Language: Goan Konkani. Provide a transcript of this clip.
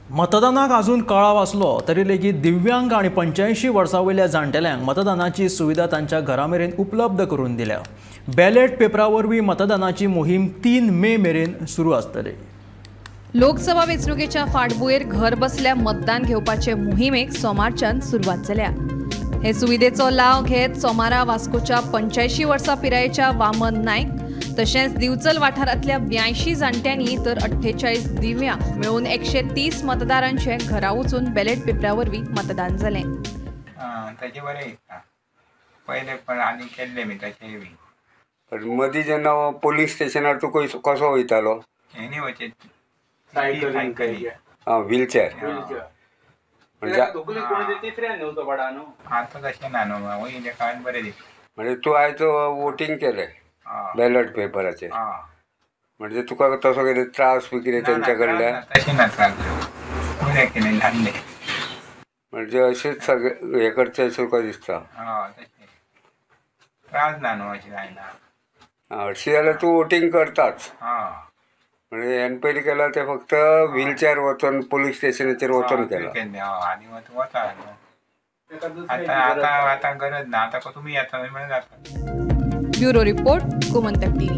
मतदानाक अजून कळाव आसलो तरी लेगीत दिव्यांग आनी 85 वर्सां वयल्या जाणटेल्यांक मतदानाची सुविधा तांच्या घरा मेरेन उपलब्ध करून दिल्या. बॅलेट पेपरा वरवीं मतदानाची मोहीम 3 मे मेरेन सुरू आसतली. लोकसभा वेंचणुकेच्या फाटभुंयेर घर बसल्या मतदान घेवपाचे मोहिमेक सोमारच्यान सुरवात जाल्या. हे सुविधेचो लाव घेत सोमारा वास्कोच्या 85 वर्सां पिरायेच्या वामन नायक तशेंच दिवचल वाठारांतल्या 82 जाणट्यांनी तर 48 दिव्यांग मेळून 130 मतदारांचे घरा वचून बॅलेट पेपरा वरवीं मतदान जालें. ताचे बरें दिसता, पयले पण आनी केल्ले मी तशें बी. पण मदीं जेन्ना पोलीस स्टेशनार तूं कसो वयतालो? हेणी वचें सायकली, व्हीलचॅर. म्हणजे आतां तशें ना न्हू, वयल्या काळान बरें दिसता. म्हणजे तूं आयज वोटींग केलें बॅलट पेपराचेर, म्हणजे तुका तसो कितें त्रास बी कितें तेंच्या कडल्यान? तशें ना त्रास, बरें केलें जाल्लें. म्हणजे अशेंच सगळें हें करचें अशें तुका दिसता? हय तशें त्रास ना न्हू, अशें जायना. हरशीं जाल्यार तूं वोटींग करताच. म्हणजे हेन पयलीं केलां तें फक्त व्हीलचॅर वचोन पोलीस स्टेशनाचेर वचोन केलां. आनी वता आतां आतां आतां गरज ना, आतां तुमी येता म्हणल्यार जाता. Bureau report, Gomantak TV.